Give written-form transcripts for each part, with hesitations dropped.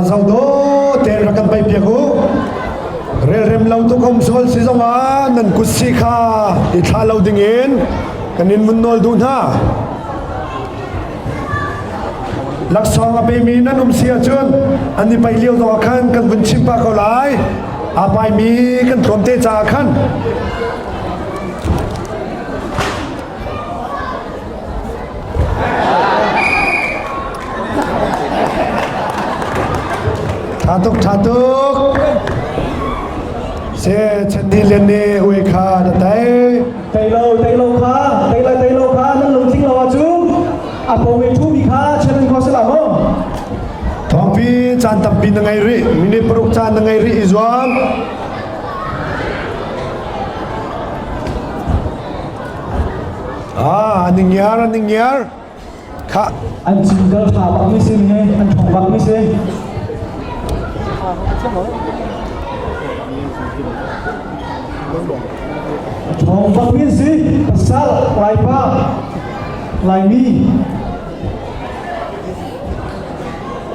Zodo ten rak kan pai piak u. Relrem lo tuk um sual si zongah nan kut si kha i thla lo dingin kan in vun nawl duh hna. Laksawng a pemi nan um si ahcun an i pai lio zongah khan kan vun chim pah ko lai. Aa paimi kan tlawmte caah khan. Tha tuk, tha tuk. Se Chandin Lian nih ui kha na tai. Tei lo, tei lo kha, tei lai tei lo kha nan lungtling lo ahcun a pawng i ṭhumi kha challenge kho si la maw? Thawngpi caan tampi na ngei rih. Minute paruk caan na ngei rih i zuam. Ah, an i ngiar, an i ngiar. Khah. An cingkal ṭha bakmi si he, an ṭhawng bakmi si. Ṭhawng bakmi si, pasal, Laipa, Laimi.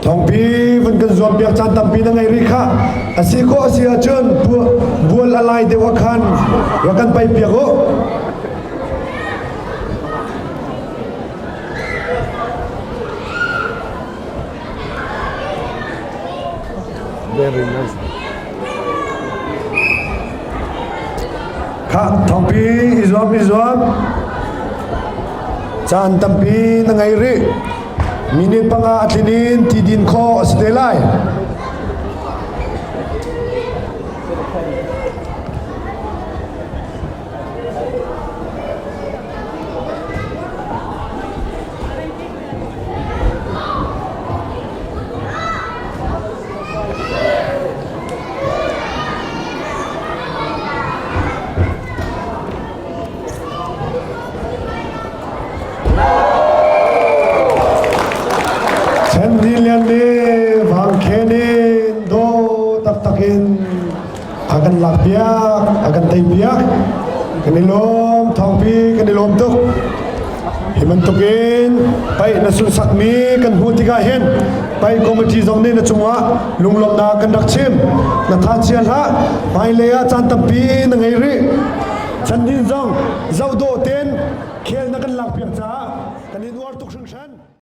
Thawngpi vun kan zuam piak caan tampi na ngei rih kha. A si khawh a si ahcun bual a lai deuh ah khan rak kan pai piak u. Very nice. Kha thawngpi i zuam i zuam. Caan tampi na ngei rih. Minute panga a tlin in ti din khawh a si te lai. Chan Lian nih Vangkhen in dawh taktak in a kan lakpiak, a kan teipiak. Kan i lawm, thawngpi kan i lawm tuk. Hi bantukin paih na sunsakmi kan hmuh tikah hin paih committee zong nih na cungah lunglawmhnak kan rak chim. Na tha chia hlah, hmailei ah caan tampi na ngei rih. Chan Din zong zoh dawh tein khel.